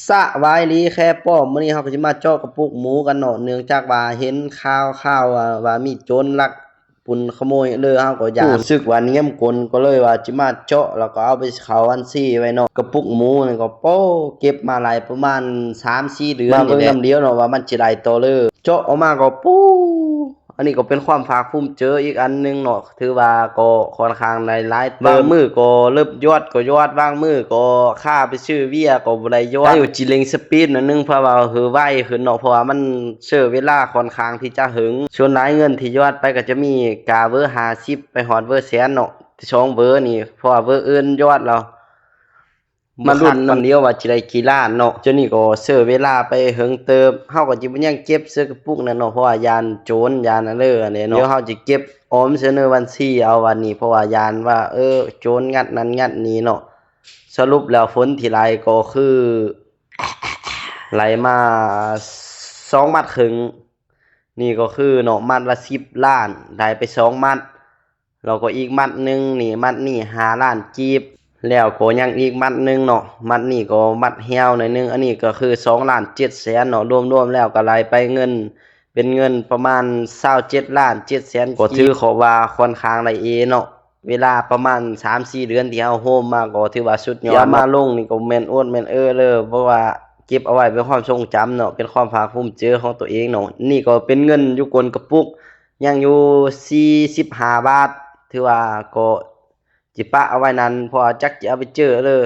ສະບາຍດີແຄປ້ອມ, ມື້ນີ້ເຮົາກໍຊິມາເຈາະກະປຸກໝູກັນເນາະ. ເນື່ອງຈາກວ່າເຫັນຂ່າວໆ ວ່າ ວ່າມີໂຈນລັກປຸນຂະໂມຍເລີ ເຮົາກໍຢ້ານ ຮູ້ສຶກວ່າໜຽມກົ້ນ ກໍເລີຍວ່າຊິມາເຈາະ ແລ້ວກໍເອົາໄປເຂົ້າບັນຊີໄວ້ເນາະ. ກະປຸກໝູນີ້ກໍ ໂອ້ ເກັບມາຫຼາຍ ປະມານສາມສີ່ເດືອນ ມາເບິ່ງນຳດຽວເນາະ ວ່າມັນຊິຫຼາຍຕໍ່ເລີ. ເຈາະອອກມາກໍ ປູ້ ອັນນີ້ກໍເປັນຄວາມພາກພູມໃຈອີກອັນໜຶ່ງເນາະ, ຖືວ່າກໍຂ້ອນຂ້າງໄດ້ຫຼາຍເຕີບ. ບາງມື້ກໍເລີບຢອດກໍຢອດ, ບາງມື້ກໍຄາໄປຊື້ເບຍກໍບໍ່ໄດ້ຢອດ. ຢູ່ຈິເລັງສະປີດໜ້ອຍໜຶ່ງ ເພື່ອວ່າເຮີໄວຂຶ້ນເນາະ, ເພາະວ່າມັນໃຊ້ເວລາຂ້ອນຂ້າງທີ່ຈະເຫິງ. ສ່ວນຫຼາຍເງິນທີ່ຢອດໄປກໍຈະມີກາເວີຫ້າສິບ ໄປຮອດເວີແສນເນາະ. ສອງເວີນີ້ ເພາະວ່າເວີອື່ນຢອດແລ້ວ ມາລຸ້ນນຳດຽວວ່າຊິໄດ້ກີ່ລ້ານເນາະ. ເຈົ້ານີ້ກໍໃຊ້ເວລາໄປເຫິງເຕີບ, ເຮົາກໍຊິບໍ່ຍັງເກັບໃສ່ກະປຸກນັ້ນເນາະ ເພາະວ່າຢ້ານໂຈນ ຢ້ານອັນເລີອັນນີ້ເນາະ. ດຽວເຮົາຊິເກັບອອມໃສ່ໃນບັນຊີເອົາບາດນີ້ ເພາະວ່າຢ້ານວ່າ ເອີ ໂຈນງັດນັ້ນງັດນີ້ເນາະ. ສະຫຼຸບແລ້ວຜົນທີ່ໄດ້ກໍຄື ໄດ້ມາສອງມັດເຄິ່ງ. ນີ້ກໍຄືເນາະ ມັດລະສິບລ້ານ ໄດ້ໄປສອງມັດ. ແລ້ວກໍອີກມັດໜຶ່ງນີ້ ມັດນີ້ຫ້າລ້ານກີບ. ແລ້ວກໍຍັງອີກມັດໜຶ່ງເນາະ, ມັດນີ້ກໍມັດແຮວໜ້ອຍໜຶ່ງ. ອັນນີ້ກໍຄືສອງລ້ານເຈັດແສນເນາະ, ລວມໆແລ້ວກໍໄດ້ໄປເງິນ ເປັນເງິນປະມານຊາວເຈັດລ້ານເຈັດແສນ. ກໍຖືເຄາະວ່າຂ້ອນຂ້າງໄດ້ເອເນາະ, ເວລາປະມານສາມສີ່ເດືອນທີ່ເຮົາໂຮມມາ ກໍຖືວ່າສຸດຍອດ. ຢາມາລົງນີ້ກໍແມ່ນໂອດແມ່ນເອີເລີ ເພາະວ່າເກັບເອົາໄວ້ເປັນຄວາມຊົງຈຳເນາະ, ເປັນຄວາມພາກພູມໃຈຂອງຕົວເອງເນາະ. ນີ້ກໍເປັນເງິນຢູ່ກົ້ນກະປຸກ ຍັງຢູ່ສີ່ສິບຫ້າບາດ, ຖືວ່າກໍຊິປະເອົາໄວ້ນັ້ນ ເພາະວ່າຈັກຊິເອົາໄປເຈີເລີ.